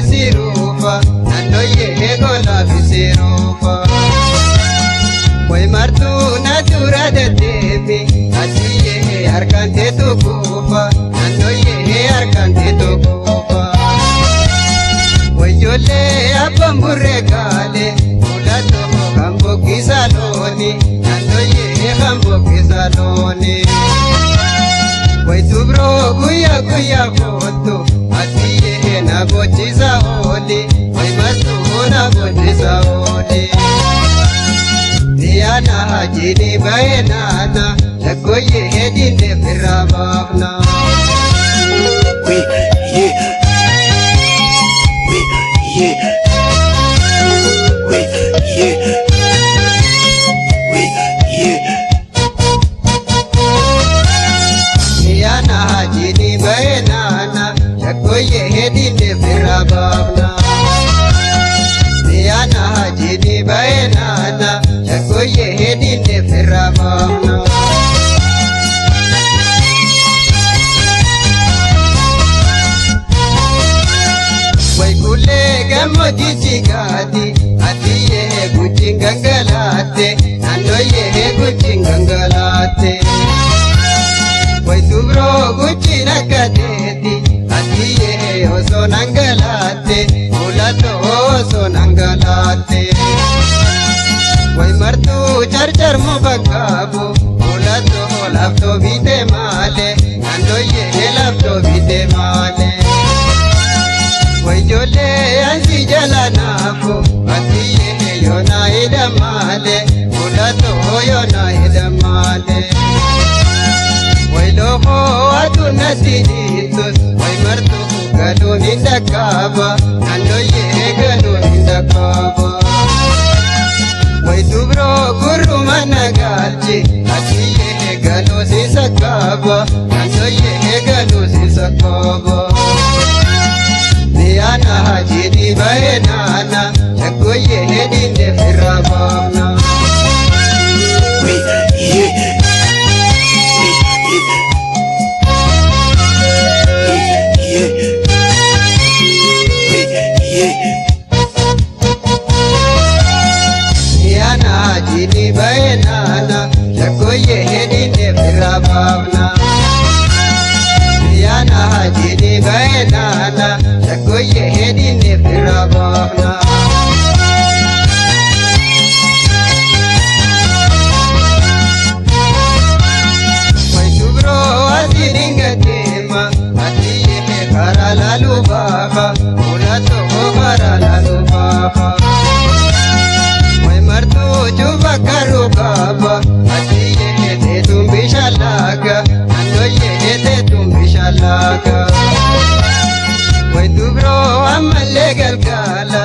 Sirufa, naannooyyee golaafi sirufa. Way martuu na dura deddeemi, atiyyee harkaan teetu kuufa, naannooyyee harkaan teetu kuufa. Wayyoollee abbaan burree kaale, fuula tokko kan boqqisa looni, naannooyyee kan boqqisa looni. Way dubroo guyyaa guyyaa kootu, atiyyee na bochisa ooli, way martuu na bochisa ooli. Diyaana hajini baay'inaana, laggooyyee hedinne firraa baafna. We yeah. We yeah. We yeah. We yeah. Diyaana hajini baay'inaana, laggooyyee hedinne firraa baafna. Diyaana hajini baay'inaana, laggooyyee hedinne firraa baafna. Wayikulee gammoojjii jigaati, atiyyee guchiin gangalaatte, naannooyyee guchiin gangalaatte. Wayitubroo guchiin akka teeti, atiyyee osoo nangalaatte, fuulatoo osoo nangalaatte. Way martuu carcar muka qaabu, fuulatoo laaftoo biite maale, naannooyyee laaftoo biite maale. Wayyoollee ansi jala naafu, atiyyee yoona hidha maale, fuulatoo yoona hidha maale. Wayloohoo aduun natti dhiitus, way martuu galuun hin dhaqqaba, naannooyyee galuun hin dhaqqaba. Way dubroo gurruma nagaalchi, atiyyee galuu si sakkaaba, naannooyyee galuu si sakkaaba. Diyaana hajini baay'inaana, shaggooyyee hedinne firraa baafna. We yeah. We yeah. We yeah. We yeah. Diyaana hajini baay'inaana, shaggooyyee hedinne firraa baafna. Diyaana hajini baay'inaana, shaggooyyee hedinne firraa baafna. Way dubroo asiin hin gaddeema, atiyyee karaa laaluu baafa, fuula tokko karaa laaluu baafa. Way martuu cufa karuu qaba, atiyyee teetuun bishaan laaga, naannooyyee teetuun bishaan laaga. Way dubroo ammallee galgala,